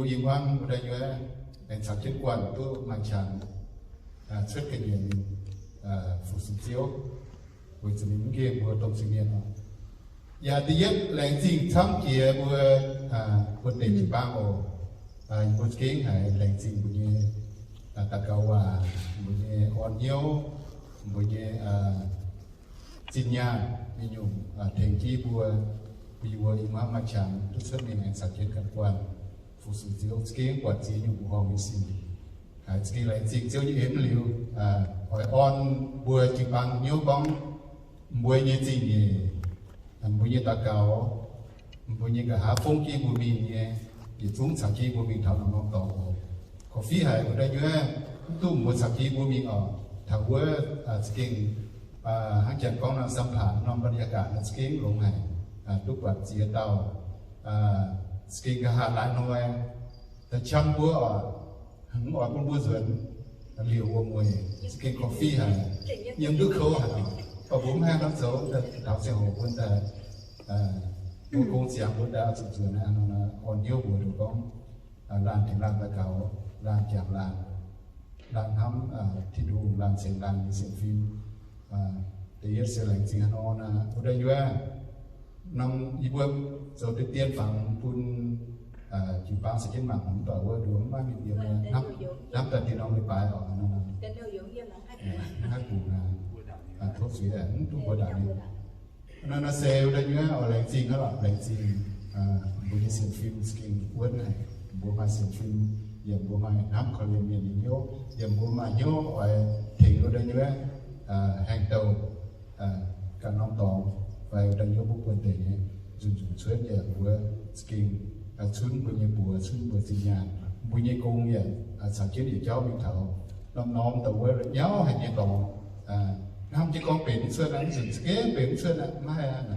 Yie hmuangv wuov deix nyuoz aengx caux jienv guanh duqv maaih qangx cuotv ga'nyiec mingh fu-sux Ziouv, weic zuqc ninh mv nqemh mbuo domh sic mienh oc. Yaac da'yietv laengz zingh camv jiex mbuo buonv-deic jiu-baang oc. Yie mbuo za'gengh haiz laengz zingh mbuo nyei daux gaux waac, mbuo nyei orn hnyouv, mbuo nyei zinh nyaanh nyei nyungc tengx jienv mbuo, bun yie mbuo i hmuangv maaih qangx duqv cuotv mingh aengx caux jienv ganh guanh fu-sux Ziouv, za'gengh buatc ziex nyungc mbuoqc horngh nyei sic. Haiz za'gengh laengz zingh Ziouv nyei en liuz, oix orn mbuo jiu-baang hnyouv gorngv mbuo nyei zingh nyeic, mbuo nyei daux gaux, mbuo nyei nqa'haav fongv jienv mbuo mingh nyei, yietc zungv caux jienv mbuo mingh taux norm-norm dorngx oc. Korv-fiqv haic wuov deix nyuoz mv duqv mbuo caux jienv mbuo mingh oc. Taux wuov za'gengh hnangv janx gorngv nor, สัมผัส norm บรรยากาศ nor za'gengh longx haic, duqv buatc ziex dauh za'gengh nqa'haav laaix hnoi daaih qam mbuo oc, hmz oix bun mbuo nzuonx liouc wuom-mueic, za'gengh korv-fiqv haic, yiem duqv kouv haic. Baac mbuo mv haih hnangv zoux, taux ziangh hoc mbuo daaih mbuo gong ziangx mbuo daaih oix zuqc nzuonx aqv. Orn hnyouv mbuox nduqc gorngv laanh tengx laanh daux gaux, laanh jangx laanh, laanh hnamv Tin-Hungh, laanh ceix laanh nyei sienx fim. Da'yietv se laengz zingh haaix nor naaic, wuov deix nyuoz norm yie mbuo zoux deix dien fangx bun jiu-baang caux jienv mangc, mv baac wuov nduov mv maaih mingh yiem, hnamv daaih dinh norm leiz-baaix oc. Mv haih bungx naaic, tov zuiz mv duqv mbuox ndaangc ninh. Nor se wuov deix nyuoz oix laengz zingh hnangv lorqc, laengz zingh mbuo nyei sienx fim za'gengh wuonv haic. Mbuo maaih sienx fim, yaac mbuo maaih hnamv korv-lienh mienh nyei hnyouv, yaac mbuo maaih hnyouv oix tengx wuov deix nyuoz haengh douh ganh norm dorngx, fai wuov deix nyuoz mbuo buonv-deic nyei nzunc nzunc cuotv, yaac mbuo za'gengh cunv mbuo nyei buoz, cunv mbuo zinh nyaanh, mbuo nyei gong yaac caux jienv yietc jauv mingh taux norm-norm dongh wuov nyauv haic nyei dorngx. Hnamv jienv gorngv benx mv cuotv aqv, mv nzunc za'gengh benx mv cuotv aqv, mv haih aqv.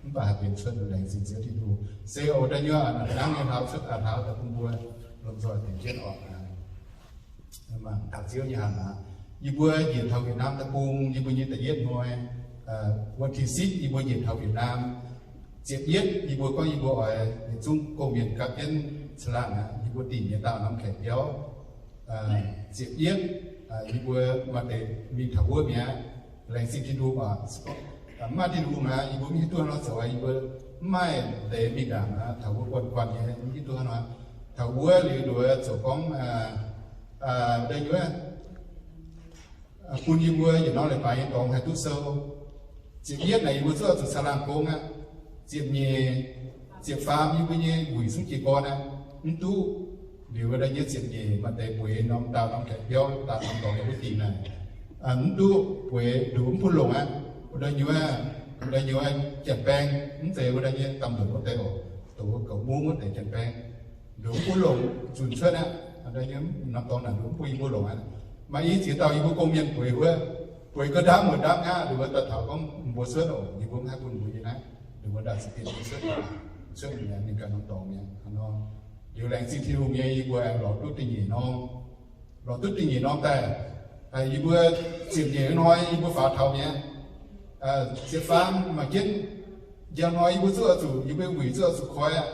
Mv baac haih benx cuotv, laengz zingh Ziouv Tin-Hungh. Se wuov deix nyuoz hnangv nyei hlauv cuotv, hlauv daaih bun mbuo lomh nzoih tengx jienv oc. Mangc taux Ziouv nyei hanc aqv. Yie mbuo njiec taux Việt Nam deic-bung, yie mbuo nyei da'yietv hnoi, วันที่สิบ yie mbuo njiec taux Việt Nam. Ziepc yietv yie mbuo gorngv yie mbuo oix yietc zungv gong-mienh gapv jienv caangh laangh aqv. Yie mbuo dingc nyei dauh norm kaeqv biauv. Ziepc yietv yie mbuo maaih deix mingh taux wuov mi'aqv. Laengz zingh Tin-Hungh oc. Mv maaih Tin-Hungh aqv, yie mbuo mv hiuv duqv haaix nor zoux. Yie mbuo mv maaih deix mingh ndaangc aqv, taux wuov guanh guanh nyei, mv hiuv duqv haaix nor. Taux wuov liuz nduov zoux gorngv deix nyuoz bun yie mbuo yietc norm leiz-baaix nyei dorngx haih duqv sou. Ziepc yietv naaic yie mbuo zuqc zuqc caangh laangh gong aqv. Ziepc nyeic, ziepc faam yie mbuo nyei wuic zungv jiez gorn aqv, mv duqv. Liuz wuov deix nyuoz ziepc nyeic maaih deix bueix norm daauh norm kaeqv biauv, daauh norm dorngx yiem wuov dingc naaic, mv duqv bueix, nduqc mv bun longc aqv. Wuov deix nyuoz, wuov deix nyuoz janx-baeng, mv zeiz wuov deix nyuoz domh nduqc wuov deix oc, doqc wuov goux mungv wuov deix janx-baeng, nduqc mv bun longc zunc cuotv aqv. Wuov deix nyuoz norm dorngx naaic nduqc mv bun yie mbuo longc aqv. Maaih i ziex dauh yie mbuo gong-mienh bueix wuov, bueix ga'ndamv muoz-ndamv aqv. Nduqc wuov daaih taux gorngv mbuo cuotv oc, yie mbuo mv haih bun mbuo nyei naaiv. Nduqc wuov ndaauh za'gengh cuotv, cuotv mingh mingh ganh norm dorngx mi'aqv hnangv nor. Liuz laengz zingh Tin-Hungh nyei, yie mbuo aengx lorz duqv da'nyeic norm, lorz duqv da'nyeic norm daaih, yie mbuo ziepc nyeic hnoi yie mbuo faaux taux mi'aqv. Ziepc faam mangc jienv, njang hnoi yie mbuo zuqc oix zuqc, yie mbuo wuic zuqc oix zuqc koi aqv.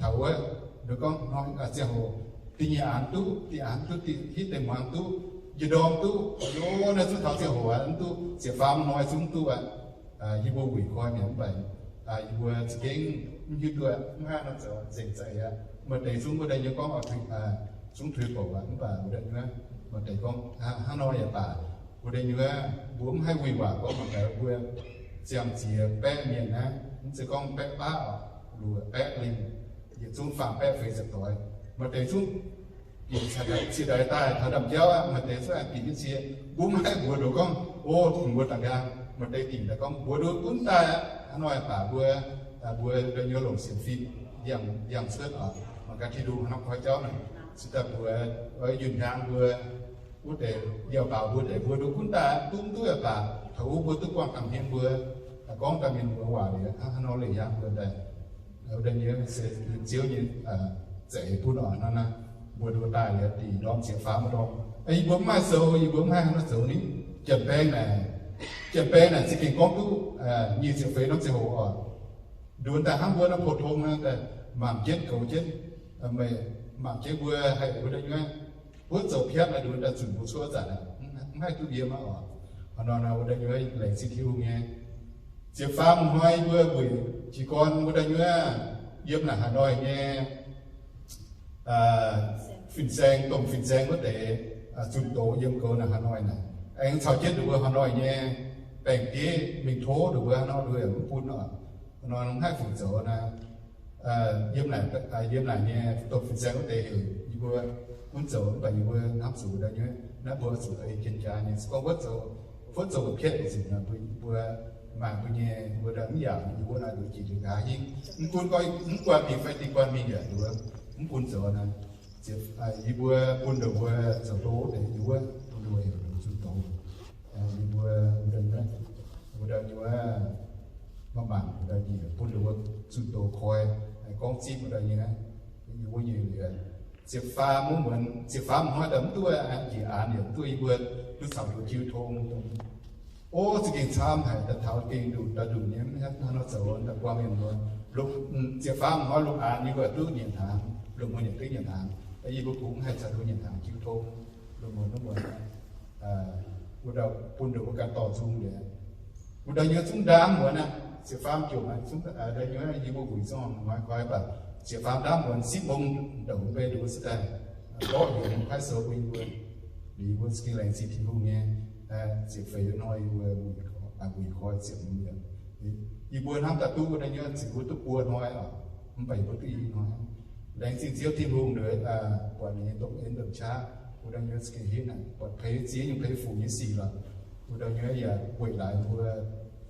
Taux wuov, nduqc gorngv hnoi ziangh hoc da'nyeic aanx duqv, da'nyeic aanx duqv, da'nyeic hitv deix muangx duqv, njiec ndorm duqv, nduqc naaiv zungv taux ziangh hoc aqv, mv duqv ziepc faam hnoi zungv mv duqv aqv. Yie mbuo wuic koi mi'aqv, mv baac yie mbuo za'gengh mv hiuv duqv aqv, mv haih nor zoux, nzengc za'eix aqv. Maaih deix zungv wuov deix nyuoz gorngv oix tuix, zungv tuix bouc aqv, mv baac wuov deix nyuoz, maaih deix gorngv hnangv nor yaac baac. Wuov deix nyuoz mbuo mv haih wuic waac gorngv mangc gaax mbuo ziangh ziex baeqv mienh naaiv, mv zeiz gorngv baeqv baav oc, luoqc baeqv lingh, yietc zungv faam baeqv feix ziepc doix. Maaih deix zungv bieqc ciex daix daaih taux ndaamv-jauv aqv, maaih deix zungv aengx bieqc jienv cie. Mbuo mv haih mbuox nduqc gorngv, o, mbuo dangh nqaang. Maaih deix dingc daaih gorngv mbuox nduqc gunv daaih aqv. Hnangv nor baac mbuo, mbuo da'nyeic longc sienx fim yangh, yangh cuotv oc. Mangc gaax Tin-Hungh hnangv nor koi jauv naaic, cingx daaih mbuox, yunh hnyangx mbuo wuov deix, yaac baac mbuo deix mbuox nduqc gunv daaih aqv, duqv mv duqv yaac baac, taux wuov mbuo duqv buangh dangh hmien mbuo, gorngv dangh mienh muoz waac liuz, hnangv nor lengc yangh mbuo daaih. Wuov deix nyei se Ziouv nyei za'eix bun oc. Hnangv naaiv mbuo nduqc daaih liuz dingc ndorm ziex faam ndorm, yie mbuo mv maaih sou, yie mbuo mv haih hnangv nor zoux ni. Janx-baeng naaic, janx-baeng naaic za'gengh gorngv duqv nyic ziepc feix norm ziangh hoc oc. Nduqc daaih hnangv mbuo naaiv pou-tong naaiv daaih mangc jienv goux jienv, Meih mangc jienv mbuo haih wuov deix nyuoqv, wuov zoux piatv naaiv nduov daaih zunc mbuo cuotv zanc, mv haih duqv yiem aqv oc. Hnangv nor nor wuov deix nyuoqv laengz zingh Tin-Hungh nyei. Ziepc faam hnoi mbuo mbuic jiez gorn wuov deix nyuoqv yiem naaic Hà Nội nyei fin-saeng, domh fin-saeng wuov deix, zunh doz yiem goux naaic Hà Nội naaic. Aengx caux jienv nduqc mbuo Hà Nội nyei baeng-bieiv mingh tov nduqc mbuo hnangv nor, nduqc mv bun oc. Hnangv nor mv haih fungc zoux naaiv. Yiem naaic, yiem naaic nyei domh fin-saeng wuov deix heuc yie mbuo gunv zoux, mv baac yie mbuo hnamv zuqc wuov deix nyuoqv naaiv mbuo zuqc ei jienv jaa nyei. Se gorngv wuov zoux, wuov zoux piatv nzunc nor, mbuo, mbuo maaih mbuo nyei mbuo ndau mv yaac yie mbuo naaiv nduqc jiex nduqc nqa'haav hingv, mv gunv gorngv mv guanh mingh fai dinh guanh mingh yaac nduqc mv bun zoux naaiv. Yie mbuo bun nduqc mbuo zoux ndo deix yie mbuo bun nduqc heuc nduqc zunh doz. Yie mbuo wuov deix nyuoqv, wuov deix nyuoqv maaih mangc wuov deix njiec bun nduqc mbuo zunh doz koi, gorngv zipv wuov deix nyuoqv, yie mbuo nyei liuz, ziepc faam muonz, ziepc faam hnoi daaih mv duqv, njiec aanx yaac mv duqv, yie mbuo duqv caux nduqc jiu tong. O, za'gengh camv haic, daaih taux gengh nduqc daaih nduqc nyei, mv hnangv nor zoux daaih buang mienh muonz. Ziepc faam hnoi lungh aanx yie mbuo duqv nyanc hnaangx, lungh muonz yaac duqv nyanc hnaangx. Yie mbuo kungx haih caux nduqc nyanc hnaangx jiu tong, lungh muonz, lungh muonz. Wuov dauh bun nduqc mbuo ganh dorh nzung liuz, wuov dauh nyuoqv zungv ndaamv muonz aqv. Ziepc faam jomc aqv, zungv wuov dauh nyuoqv yie mbuo wuic zungv hnoi koi baac ziepc faam ndaamv muonz sipv mong ndouc mbuo mbuo se daaih lorqc liuz mv paaiv sou bun yie mbuo. Liuz yie mbuo za'gengh laengz zingh Tin-Hungh nyei. Ziepc feix hnoi yie mbuo wuic koi ziepc mong liuz, yie mbuo hnamv daaih duqv wuov dauh nyuoqv ziouc mbuo duqv buo hnoi oc, mv baac yie mbuo duqv i hnoi. Laengz zingh Ziouv Tin-Hungh liuz, buatc ninh nyei domh en domh qaqv, wuov dauh nyuoqv za'gengh henv naaic, buatc peix ziex nyungc peix fuc nyei sic lorqc. Wuov dauh nyuoqv yaac weic laaix mbuo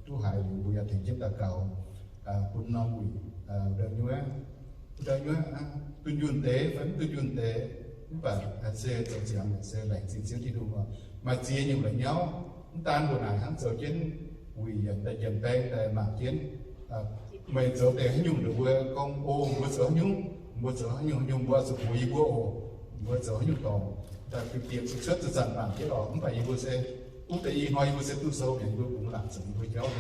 duqv haiz liuz mbuo yaac tengx jienv daux gaux bun norm wuic. Wuov dauh nyuoqv, wuov dauh nyuoqv dunh yunh deix fai mv dunh yunh deix, mv baac se zoux ziangx se laengz zingh Ziouv Tin-Hungh oc. Maaih ziex nyungc la'nyauv, mv daan mbuo naaic hnangv zoux jienv wuic yienc daaih, yienc baeng daaih mangc jienv. Meih zoux deix haaix nyungc nduqc mbuo gorngv, o, mbuo zoux haaix nyungc, mbuo zoux haaix nyungc, haaix nyungc mbuo zuqc mbuox yie mbuo oc. Mbuo zoux haaix nyungc dorngc, daaih bieqc bieqc cuotv cuotv zanc mangc jienv oc. Mv baac yie mbuo se, wuov deix i hnoi yie mbuo se duqv sou mi'aqv, yie mbuo kungx laangc zoux yie mbuo jauv.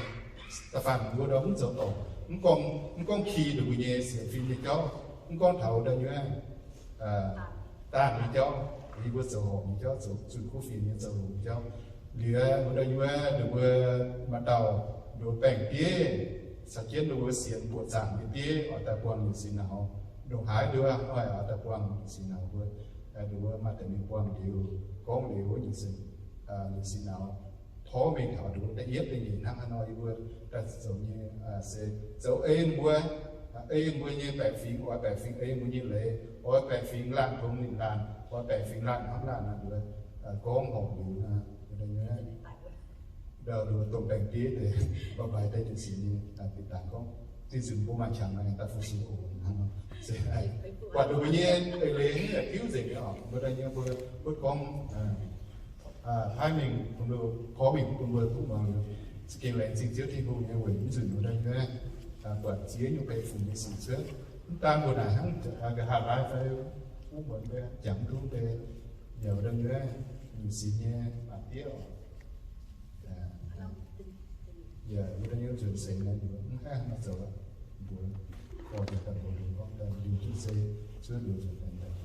Da'faanh mbuo ndau mv zoux dorngc, mv gorngv, mv gorngv ki nduqc mbuo nyei sienx fim nyei jauv, mv gorngv taux wuov dauh nyuoqv daanh nyei jauv, yie mbuo zoux horpc nyei jauv, zoux zunh kuv fienx nyei, zoux longx nyei jauv. Liuz wuov dauh nyuoqv nduqc mbuo maaih dauh nduqc baeng-bieiv caux jienv nduqc mbuo sienx buoqc zaangc nyei bieiv oix daaih buangh nyungc sic nauz. Ndongc haaix nduqc hnoi oix daaih buangh nyungc sic nauz mbuo, nduqc mbuo maaih deix mingh buangh liuz, gorngv liuz wuov nyungc sic, nyungc sic nauz torv mingh taux nduqc da'yietv da'nyeic hnangv haaix nor yie mbuo daaih zoux nyei, se zoux ei mbuo, ei mbuo nyei baeqc fingx, oix baeqc fingx ei mbuo nyei leiz, oix baeqc fingx laanh tongx ninh laanh, oix baeqc fingx laanh hnamv laanh nor mbuo gorngv horpc liuz nor, ndau nduqc domh baeng-bieiv deix, baaix deix nyungc sic nyei, bieqc dangx gorngv, zinh nzunc mbuo maaih qangx daaih fu-sux oc hnangv nor. Se buatc nduqc mbuo nyei eix leiz yaac diuv nzengc nyei oc. Mbuo daaih nyei mbuo, mbuo gorngv paaiv mingh bun mbuo, porv mingh bun mbuo duqv muangx liuz, za'gengh laengz zingh Ziouv Tin-Hungh nyei weic mv nzunc mbuo daaih nyei buatc ziex nyungc baeng fungc nyei sic cuotv. Mv daan mbuo naaic hnangv nqa'haav laai fai wuov muonz mbuo jangx duqv deix, yaac mbuo daaih nyei nyungc sic nyei baac diev oc. Yaac mbuo daaih nyei nzuonx seix naaiv mbuo mv haih nor zoux, mbuo korv jienv daaih mbuo gorngv daaih liuz jienv se cuotv liuz nzuonx daaih daaih.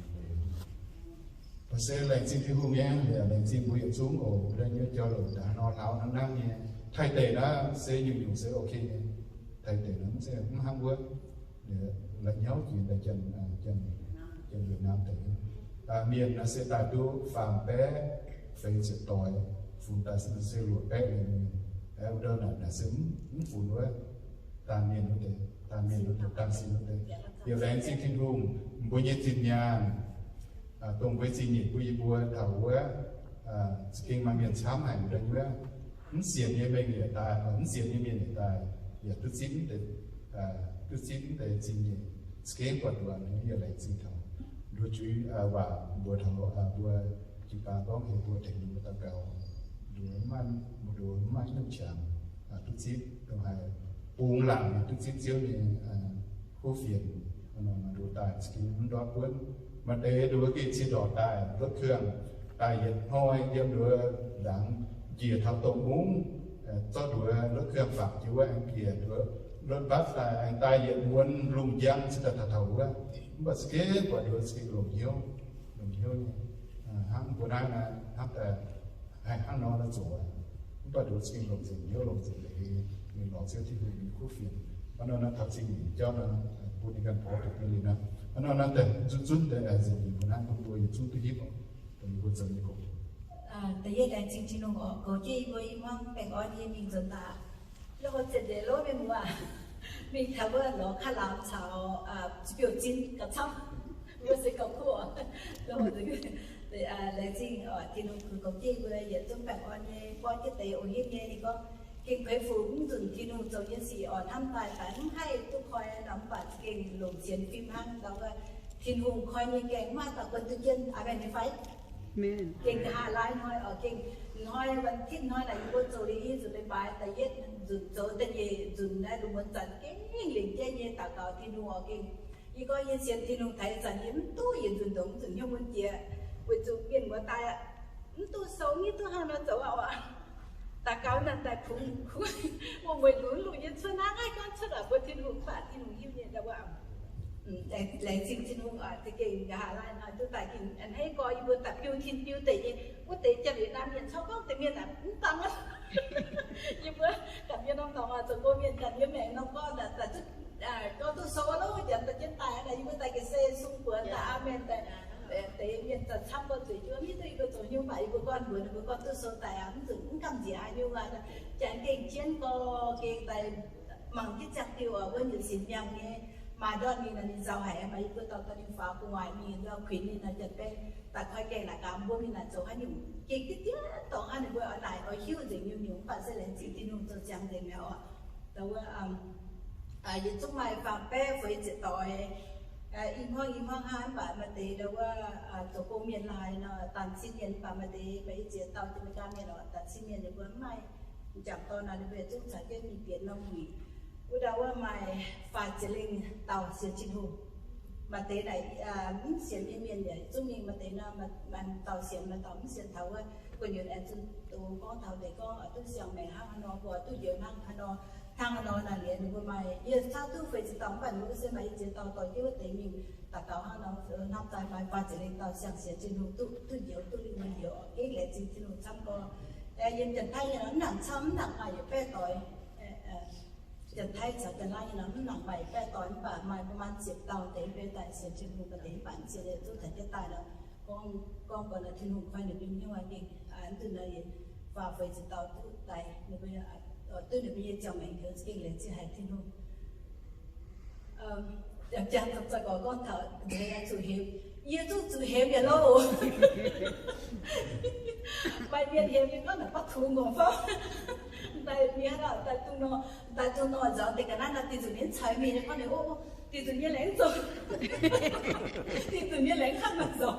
Baac se laengz zingh Tin-Hungh nyei, yaac laengz zingh mbuo yietc zungv oc. Mbuo daaih nyei jauv-louc daaih nor hlauv hnangv naaiv nyei. Taaih deic naaiv se nyungc-nyungc se ok nyei. Taaih deic naaiv mv zeiz mv hnangv wuov. La'nyauv jiex daaih janx, janx, janx Việt Nam deix. Mienh naaiv se daaih duqv faam baeqv feix ziepc doix, funx daaih se luoqc baeqv mienh. Wuov ndau naaic naaic se mv funx wuov, daanh mienh wuov deix, daanh mienh wuov deix, daanh sin wuov deix. Yaac laengz zingh Tin-Hungh, mbuo nyei zinh nyaanh, dongh mbuo zingh nyeic bun yie mbuo taux wuov, za'gengh maaih mienh camv haic mbuo daaih nyuoqv. Mv sienx nyei mienh yaac daaih, mv sienx nyei mienh yaac daaih, yaac duqv zipv mv deix, duqv zipv mv deix zingh nyeic. Za'gengh buatc nduqc nyei yaac laengz zingh taux nduov juiv waac mbuox taux mbuo jiu-baang gorngv heuc mbuo tengx ninh mbuo daux gaux. Nduov mv maaih, mbuo nduov mv maaih nyungc qangx duqv zipv dongh haaix, bungx laangc duqv zipv Ziouv nyei kuv fienx. Nduov daaih za'gengh mv ndortv buonv. Maaih deix nduov geh cie ndorqc daaih, lotv keang daaih yietc hnoi yiem nduov ndaangc njiec taux domh mungv, zorqv nduov lotv keang fangx jiex wuov aengx njiec nduov lotv mbatv daaih, aengx daaih yietc muonz lungh njang se daaih taux wuov. Mv baac za'gengh buatc nduov za'gengh longc hnyouv, longc hnyouv nyei, hnangv mbuo naaiv, hnamv daaih haih hnangv nor naaiv zoux aqv. Mv baac nduov za'gengh longc nzengc hnyouv, longc nzengc leiz, mingh lorz Ziouv Tin-Hungh nyei kuv fienx. Hnangv nor naaiv taux zingh nyeic jauv naaiv, bun ninh ganh porv deix dien liuz naaiv, hnangv nor naaiv deix zuqc zunv deix nzengc nyeic mbuo naaiv bun mbuo yietc zungv duqv hiuv, dongh yie mbuo zoux nyei gong. Da'yietv laengz zingh Tin-Hungh oc, goux jienv yie mbuo i hmuangv baengh orn nyei mingh nzuonx daaih. Yie mbuo ziepc nzeic lov mienh muoz, mingh taux wuov lorz kaav laamz caux ziepc biouv zinh gauh camv, mbuo se gauh kuv oc. Laengz zingh oc, Tin-Hungh goux jienv yie mbuo yietc zungv baengh orn nyei, borqv jienv deix o hingv nyei. Ninh gorngv gengh kuinx fuc mv nzunc Tin-Hungh zoux nyei sic oc, hnamv daaih daaih mv haih duqv koi nor, mv baac za'gengh longc sienx fim hnangv ndau wuov Tin-Hungh koi nyei gaengh mv maaih dauh buonc duqv jienv. Aamen. Fai gengh nqa'haav laai hnoi oc, gengh hnoi วันอาทิตย์ hnoi naaic yie mbuo zoux liuz i nzunc leiz-baaix da'yietv nzunc zoux da'nyeic nzunc naaiv lungh muonz zanc gengh lingc jeiv nyei daux gaux Tin-Hungh oc. Gengh yie gorngv yie sienx Tin-Hungh taux ih zanc yie mv duqv yietc nzunc ndongc mv nzunc hnyouv mun jiex, weic zuqc mienh muoz daaih mv duqv sou, mv duqv hnangv nor zoux oc. Daux gaux naaic daaih kungx, kungx wuov mueiz lunx lungh nyei cuotv hnangv naaiv gorngv cuotv aqv, mbuo Tin-Hungh mv baac Tin-Hungh hiuv nyei ndau wuov. Laengz zingh Tin-Hungh oc, za'gengh nqa'haav laai hnoi duqv daaih gengh a'hneiv gorx yie mbuo daaih biu tin biu deic nyei, wuov deix Janx-Wietc^naam mienh corc gorngv deix mienh aac mv dangh. Yie mbuo ganh mienh norm dorngx oc, zoux gong mienh ganh yiem maengx norm gorn daaih zuqc gorngv duqv sou loh, janx daaih jienv daaih, yie mbuo daaih ga'sie sung buonc daaih, aamen daaih. Deix mienh daaih camv gorngv zuqc juov mv hiuv duqv yie mbuo zoux haaix nyungc, mv baac yie mbuo gorngv mbuox ninh mbuo gorngv duqv sou daaih aqv, mv zuqc mv gamh nziex haaix nyungc aqv. Janx gengh jienv gorx gengh daaih mangc jienv ziangh diuh oc, wuov nyutc sinx miangh nyei, maaih ndortv mingh naaic ninh nzauh haic, maaih yie mbuo dorh dorh ninh faaux gu'nguaaic mingh nzauh kuinx ninh naaic janx-baeng daaih koi gaengh naaic gaax mbuo mingh naaic zoux haaix nyungc gengh diqv diev dorngx hnangv, ninh mbuo oix naaic oix hiuv nzengc nyungc-nyungc, mv baac se laengz zingh Tin-Hungh zoux ziangx nzengc mi'aqv oc. Ndau wuov yietc zungv maaih faam-baeqv feix ziepc doix, i hmuangv i hmuangv hnangv, mv baac maaih deix ndau wuov zoux gong mienh laaix nor, daan cin mienh, mv baac maaih deix maaih i ziex dauh Janx-Meigaa mienh oc, daan cin mienh ninh mbuo mv maaih m'jangc dorn nor, ninh mbuo yietc zungv caux jienv mingh bienx norm wuic. Wuov ndau wuov maaih faah ziepc lengh dauh sienx Tin-Hungh. Maaih deix naaic mv sienx nyei mienh yaac zungv mingh, maaih deix nor maaih dauh sienx, maaih dauh mv sienx. Taux wuov gu'nyuoz aengx zunh doz gorngv taux deix gorngv oix duqv siang-maengc hnangv haaix nor, mbuo oix duqv njoux hnangv haaix nor, hnangv haaix nor naaic liuz ninh mbuo maaih, yie caauv duqv feix ziepc dauh, mv baac ninh mbuo se maaih i ziex dauh dorh jienv wuov deix mingh daux gaux hnangv nor, hnamv daaih maaih faah ziepc lengh dauh siang-sienx Tin-Hungh duqv, duqv njoux, duqv lingh muonc njoux oc. Gengh laengz zingh Tin-Hungh camv gorx. Yiem Janx-Taiv nyei nor mv nangc camv, mv nangc maaih yietc baeqv doix. Janx-Taiv caux Janx-Laauv nyei nor mv nangc maaih yietc baeqv doix, mv baac maaih ประมาณ ziepc dauh deix mv baac daaih sienx Tin-Hungh, maaih deix mv baac mv sienx, yietc zungv taux jienv daaih nor, gorngv, gorngv buatc naaic Tin-Hungh koi ninh mbuo hnyouv aqv. Gengh mv duqv naaic faah feix ziepc dauh duqv daaih, ninh mbuo duqv ninh mbuo nyei ziangh maengc njoux, gengh laengz zingh haic Tin-Hungh. Jangx-jangx za'gengh gorngv taux nzengc zuqc hemx, yie zungv zuqc hemx yaac loh. Maaih mienh hemx yie gorngv naaic ปทุม ngorc fouv. Daaih mienh haaix dauh daaih dungh nor, daaih dungh nor nzauh deix ga'naaiv nor, dinh nzunc ninh caux mingh nyei gorngv ninh, o, dinh nzunc nyei laengz zoux, dinh nzunc nyei laengz hnangv nor nzauh.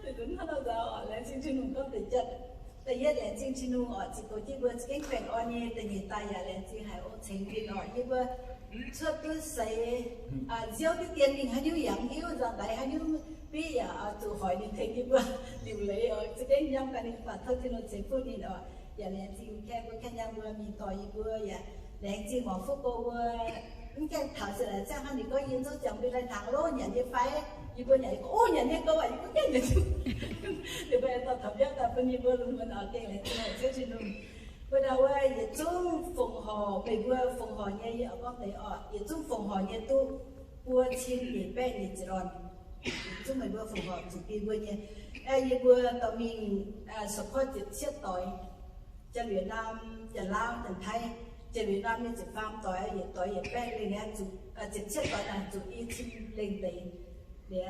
Dinh nzunc hnangv nor nzauh oc. Laengz zingh Tin-Hungh gorngv deix jatv. Da'yietv laengz zingh Tin-Hungh oc, ziqc goux jienv mbuo za'gengh baengh orn nyei. Da'nyeic daaih yaac laengz zingh haic oc, cengx win oc, yie mbuo cuotv duqv seix nziouv diqv dien mingh haaix nyungc yaac mv hiuv, nzauh ndaix haaix nyungc biv yaac zuqc hoic ninh tengx yie mbuo liuc leiz oc. Za'gengh yiem gaax ninh, baac tov Tin-Hungh ceix fuqv ninh oc. Yaac laengz zingh kaeqv mbuo kaeqv nyaanh mbuo mingh dorh yie mbuo yaac laengz zingh morc fuqv go mbuo. Mv gaengh taux se laaix ziangh hnangv ninh gorngv yie nzouv ziangx mbuo lai hnaangx loh nyanc nyei fai? Yie mbuo nyanc, yie gorngv, o, nyanc nyei gouv aac, yie mbuo gaengh nyanc. Ninh mbuo dorh taux biauv daaih bun yie mbuo lungh muonz oc. Gengh laengz zingh Ziouv Tin-Hungh. Wuov ndau wuov yietc zungv fongc horc, meih mbuo fongc horc nyei, yie oix gorngv deix oc, yietc zungv fongc horc nyei duqv buo cin nyeic baeqv nyeic ziepc lorn. Zungv meih mbuo fongc horc zuqc bun mbuo nyei. Aeqv, yie mbuo dorh mingh support ziepc cietv doix, Janx-Wietc^naam, Janx-Laauv, Janx-Taiv. Janx-Wietc^naam nyei ziepc faam doix, yietc doix yietc baeqv lengh aeqv, zuqc ziepc cietv doix naaic zuqc i cin lengh deix. Liuz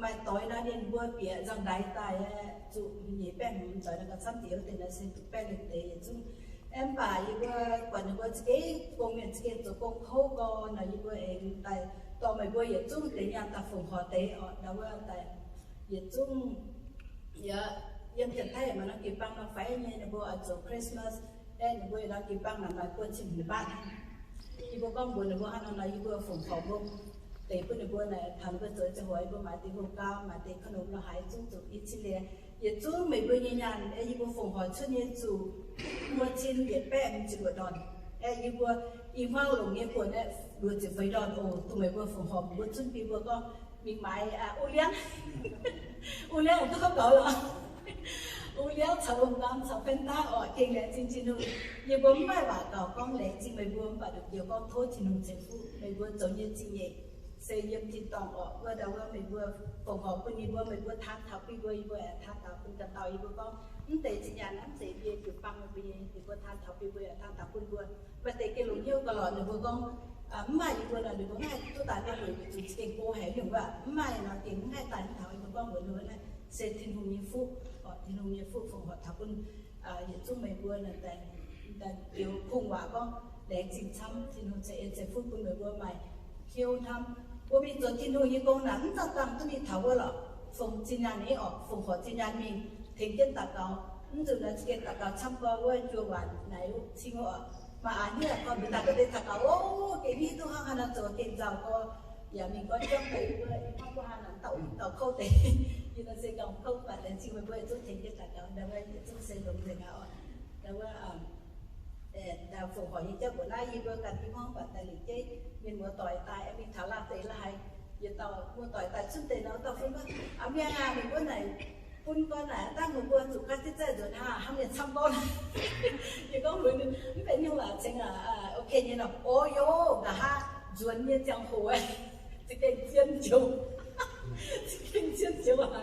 maaih doix nor ninh mbuo bieqc nzangc ndaix daaih aeqv, zuqc nyeic baeqv hmz doix nor gauh camv deix, wuov deix nor se zuqc baeqv lengh deix yietc zungv. Aeqv, mv baac yie mbuo buatc ninh mbuo za'gengh gong mienh za'gengh zoux gong kouv gorn nor, yie mbuo aengx daaih dorh meih mbuo yietc zungv deix nyaanh daaih fongc horc deix oc. Ndau wuov daaih yietc zungv yiem Janx-Taiv maaih norm jiu-baang nor fai nyei, ninh mbuo oix zoux Christmas, aeqv, ninh mbuo norm jiu-baang naaic maaih buo cin nyeic baeqv. Yie mbuo gorngv mbuox ninh mbuo hnangv nor nor, yie mbuo fongc horc mbong deix bun ninh mbuo naaic, taux ninh mbuo zoux ziangh hoc yie mbuo maaiz deix hungh gau, maaiz deix ขนม la'haaix zungv zuqc i cin lengh. Yietc zungv meih mbuo nyei nyaanh aeqv, yie mbuo fongc horc cuotv nyei zuqc buo cin yietc baeqv hmz ziepc luoqc lorn. Aeqv, yie mbuo i hmuangv longc nyei buonc aeqv, Mbuo ziepc feix ndorn oc, dongh meih mbuo fongc horc mbuo zunv bun mbuo gorngv mingh maaiz uv liangv. Uv liangv duqv gorngv gaux lorqc. Uv liangv caux wuom-ndaam caux fendaa orqc, gengh laengz zingh Tin-Hungh. Yie mbuo mv maaih waac gaux gorngv laengz zingh meih mbuo, mv baac nduqc njoux gorngv tov Tin-Hungh ceix fuqv meih mbuo zoux nyei zingh nyeic. Se yiem tin-dorngh orqc, wuov dauh wuov meih mbuo fongc horc bun yie mbuo, meih mbuo taan taux bun mbuo, yie mbuo aengx taan taux bun ganh dauh yie mbuo gorngv, mv deix zinh nyaanh naaiv mv zeiz yie jiu-baang meih mbuo nyei, yie mbuo taan taux bun mbuo, taan taux bun mbuo. Maaih deix gengh longc hnyouv gauh lorqc, ninh mbuo gorngv, mv maaih yie mbuo nor, ninh mbuo mv haih duqv daaih gorngv mbuox yie mbuo zuqc gengh go haic nyungc waac, mv maaih nor gengh mv haih daaih mv taux yie mbuo gorngv mbuox ninh mbuo naaiv se Tin-Hungh nyei fuqv, Tin-Hungh nyei fuqv fongc horc taux bun yietc zungv meih mbuo naaic daaih, daaih biux kungx waac gorngv laengz zingh camv, Tin-Hungh ceix en ceix fuqv bun meih mbuo maaih hnyouv hnamv. Mbuo mingh zoux Tin-Hungh nyei gong naaic mv zanc dangh duqv mingh taux wuov lorqc, fongc zinh nyaanh nyei orqc, fongc horc zinh nyaanh mingh tengx jienv daux gaux. Mv nzunc naaic za'gengh daux gaux camv gorx wuov juoh waanc naaic cing wuov orqc, maaih aax hniev gorn mbuo daaih ga'deix daux gaux, o, gengh hiuv duqv hnangv haaix nor zoux gengh nzauh gorx, yaac mingh gorngv jangv deix wuov, hnangv mbuo haaix nor dauh, dauh kouv deix, yie nor se gauh kouv, mv baac laengz zingh meih mbuo yietc zungv tengx jienv daux gaux, ndau wuov yietc zungv se longx nzengc aqv orqc. Ndau wuov, ndau fongc horc nyei jauv mbuoqc naaiv yie mbuo ganh i hmuangv baac daaih liuz jeiv mienh muoz-doic daaih mingh taux laah deix la'haiz, yietc dauh muoz-doic daaih cunv deix nor, dauh fun gorngv, Aa, mienh aac, meih mbuo naaic bun gorn naaic dangh meih mbuo zuqc ga'deix zaih nzuonx hnangv, hnangv mienh camv gorngv. Yie gorngv mbuox ninh, mv benx nyungc waac cingx aac, ok nyei nor. O, yoc, nqa'haav nzuonx nyei ziangh hoc, za'gengh zien joux, za'gengh zien joux aqv.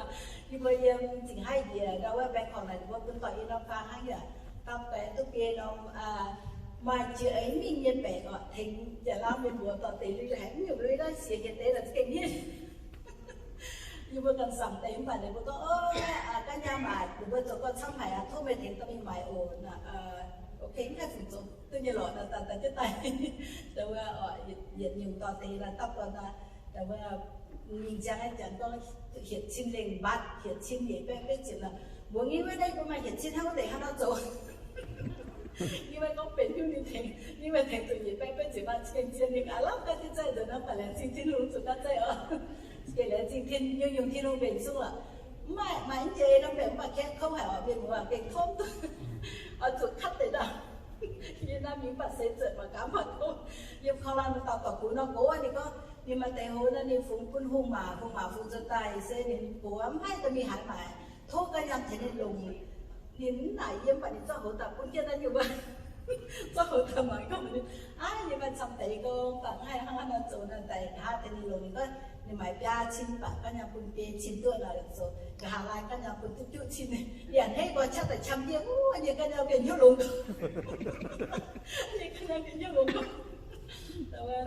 Yie mbuo yiem Zingh Haiv njiec ndau wuov Bangkok naaic, ninh mbuo bun dorh yie norm faang hnangv yaac dapv baengx duqv biei norm maaih jiex eix mingh nyei baengc orqc, tengx Janx-Laauv mienh mbuox dorh deix lui haic, mv nyungc lui naaiv siex hieh deix la'za'gengh hniev. Yie mbuo ganh samc deix mv baac ninh mbuo gorngv, O, ga'nyaam aac, ninh mbuo zoux gau camv haic aqv, tov meih tengx dorh mingh maaiz oc. Ok, mv haih fungc zoux duqv nyei lorqc, daaih daaih jienv daaih. Ndau wuov, yietc nyungc dorh deix la'dapv dorh daaih, ndau wuov, mingh ziangx aeqv, Janx gorngv hietc cin lengh mbatv, hietc cin nyeic baeqv betv ziepc lorqc. Mbuox ninh wuov, naaiv mbuo maaih hietc cin hnangv wuov deix hnangv nor zoux. Ninh mbuo gorngv benx hnyouv ninh tengx, ninh mbuo tengx zuqc nyeic baeqv betv ziepc mbatv, za'gengh zien mingh aav lamh ga'deix zaih nzuonx nor, baac laengz zingh Tin-Hungh zuqc ga'deix zaih oc. Za'gengh laengz zingh Tin, nyungc-nyungc Tin-Hungh mbenc sung lorqc. Mv maaih, maaih mv jiex norm mbenc mv baac kengx kouv haic orqc, mienh muoz gengh kouv duqv, oix zuqc katv deix ndau. Yie naaiv mingh mv baac seix zuotc mangc gaax mv baac kouv. Yiem korv laan mv dauh dorc bux nor gox, ninh gorngv ninh maaih deix hoz nor ninh fungx bun hungh maac, hungh maac fungx nzuonx daaih se ninh gox mv haih dorh mingh haaix maaic. Tov ga'nyaam tengx ninh longc. Ninh mv naaic yie mv baac ninh zorqv hoz daaih bun jienv naaiv nyungc wuov. Zorqv hoz daaih mangc gorngv ninh, aav, yie maaih camv deix gorngv baac mv haih hnangv haaix nor zoux naaic daaih nqa'haav tengx ninh longc. Ninh gorngv ninh maaiz biaa cin baac ga'nyaam bun biei cin duqv naaic zoux. Nqa'haav laai ga'nyaam bun duqv juqv cin. Yaac hneiv gorx qaqv daaih qam jienv, wuov, yie ga'nyaam mbenc hnyouv longx gorx. Yie ga'nyaam mbenc hnyouv longx gorx.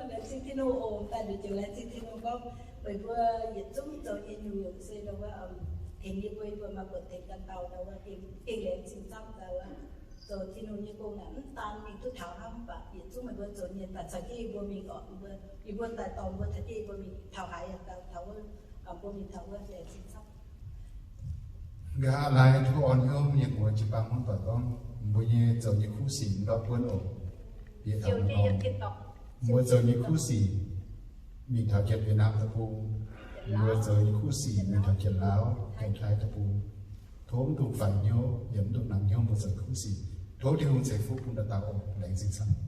Laengz zingh Tin-Hungh oc. Daaih nduqc joux laengz zingh Tin-Hungh gorngv meih mbuo yietc zungv zoux nyei nyungc-nyungc se ndau wuov, tengx yie mbuo, yie mbuo maaih buonc tengx ganh dauh ndau wuov, gengh laengz zingh camv ndau wuov. Zoux Tin-Hungh nyei gong naaic mv daan mingh duqv taux hnangv, mv baac yietc zungv meih mbuo zoux nyei daaih caux jienv yie mbuo mingh orqc. Yie mbuo daaih dorh mbuo caux jienv yie mbuo mingh taux haaix yaac daaih taux wuov, mbuo mingh taux wuov laengz zingh camv. Nqa'haav laai tov orn hnyouv mienh muoz jiu-baang hmuangv doic gorngv, mbuo nyei zoux nyei kuv sic ndortv buonv oc. Bieqc taux mbuo zoux nyei kuv sic mingh taux Janx-Vietnam deic-bung, mbuo zoux nyei kuv sic mingh taux Janx-Laauv, Janx-Taiv deic-bung. Tov mv dungx faix hnyouv yaac mv dungx nangx hnyouv mbuo zoux kuv sic. Tov Tin-Hungh ceix fuqv bun dauh dauh oc. Laengz zingh camv.